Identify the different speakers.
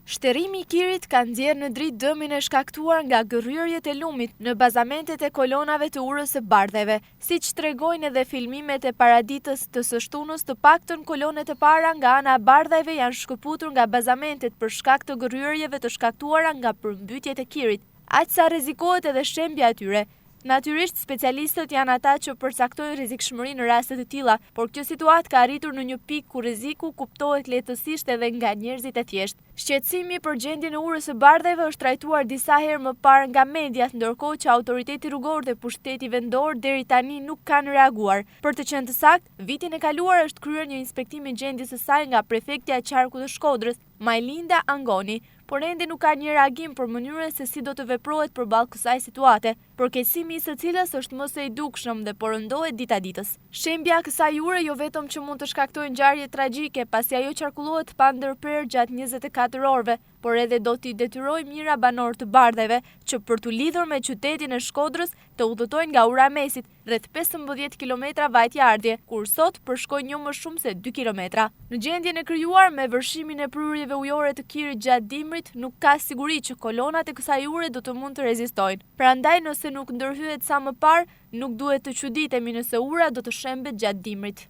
Speaker 1: Shterrimi i kirit ka nxjerrë në dritë dëmin e shkaktuar nga gërryerjet e lumit në bazamentet e kolonave të urës së Bardhajve. Siç tregojnë edhe filmimet e paraditës të së shtunës, të paktën kolonet e para nga ana e Bardhajve janë shkëputur nga bazamentet për shkak të gërryerjeve të shkaktuara nga përmbytjet e kirit, aq sa rrezikohet edhe shembja e tyre. Natyrisht, specialistët janë ata që përcaktojnë rrezikshmërinë në raste të tilla, por kjo situatë ka arritur në një pikë ku rreziku kuptohet lehtësisht edhe nga njerëzit e thjeshtë. Shqetësimi për gjendjen e urës së Bardhajve është trajtuar disa herë më parë nga mediat, ndërkohë që autoriteti rrugor dhe pushteti vendor deri tani nuk kanë reaguar. Për të qenë të saktë, vitin e kaluar është kryer një inspektim i gjendjes së saj nga prefektja e qarkut të Shkodrës, Majlinda Angoni, por ende nuk ka një reagim për mënyrën se si do të veprohet përballë kësaj situate, përkeqësimi i së cilës është më se i dukshëm dhe po rëndohet dita-ditës. Shembja e kësaj ure jo vetëm që mund të shkaktojë ngjarje tragjike, pasi ajo qarkullohet pa ndërprerë gjatë 24 orëve, por edhe do t'i detyrojë mijëra banorë të Bardhajve që për t'u lidhur me qytetin e Shkodrës të udhëtojnë nga Ura e Mesit, rreth 15 kilometra vajtje-ardhje, kur sot përshkojnë jo më shumë se 2 kilometra. Në gjendjen e krijuar me vërshimin e prurjeve ujore të kirit gjatë dimrit, nuk ka siguri që kolonat e kësaj ure do të mund të rezistojnë. Prandaj nëse nuk ndërhyhet sa më parë, nuk duhet të çuditemi nëse ura do të shembet gjatë dimrit.